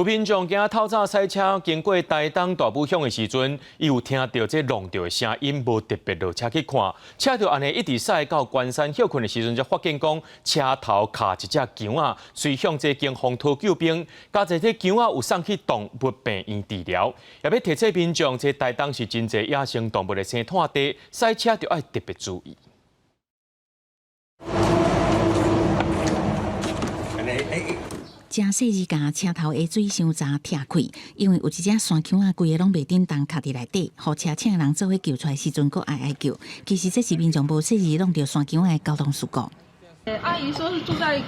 有民眾今透早駛車經過台東大武鄉的時陣，伊有聽著這弄著的聲音，無特別落車去看，車就按呢一直駛到關山歇睏的時陣，才發現講車頭卡一隻蠍仔，隨向這警方討救兵，加上這蠍仔有送去動物病院治療，也欲提醒民眾，這台東是真濟野生動物的生態地，駛車就愛特別注意。誠細膩共車頭的水箱閘拆開，因為有一隻山羌仔，規个攏袂振動，卡佇內底，予車請人做伙救出來時陣，閣哀哀叫。其實這是民眾無細膩弄著山羌仔的交通事故。阿姨說是住在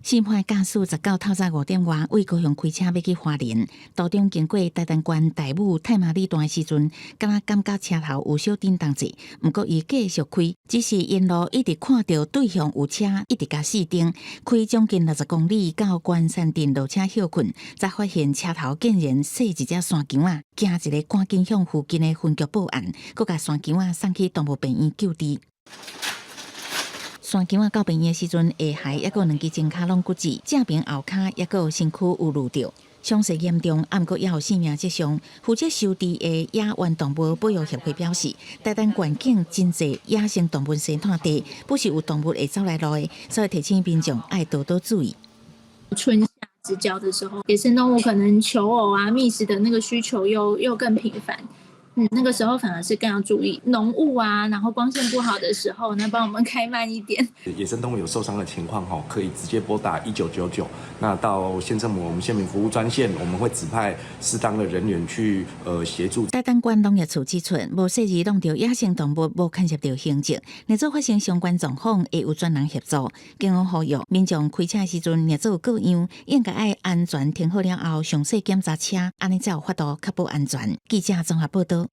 四歲駕駛19透早5點外，為高雄開車欲去花蓮，途中經過台東縣大武太麻里段的時陣，敢若感覺車頭有小振動者，毋過伊繼續開，只是沿路一直看著對向有車，一直共熄燈，開將近60公里到關山鎮落車歇睏，才發現車頭竟然踅一隻山羌仔，驚一下趕緊向附近的分局報案，閣共山羌仔送去動物病院救治。山羌仔到病院的時陣，下頦抑閣兩支前跤攏骨折，正邊後跤抑閣有身軀有挐著，傷勢嚴重，毋過猶有性命跡象。負責收治的野原動物保育協會表示，台東縣境真濟野生動物生態地，不時有動物會走來路的，所以提醒民眾愛多多注意。春夏之交的時候，野生動物可能求偶啊、覓食的那個需求又更頻繁。那個時候反而是更要注意濃霧啊，然後光線不好的時候，那幫我們開慢一點。野生動物有受傷的情況，哈，可以直接撥打1999，那到縣政府我們縣民服務專線，我們會指派適當的人員去協助。台東縣農業處指出，無細膩弄著野生動物，無牽涉著刑責，若做發生相關狀況，會有專人協助。警方呼籲民眾開車的時陣，若做有過樣，應該愛安全停好了後，詳細檢查車，按呢才有法度確保安全。記者綜合報導。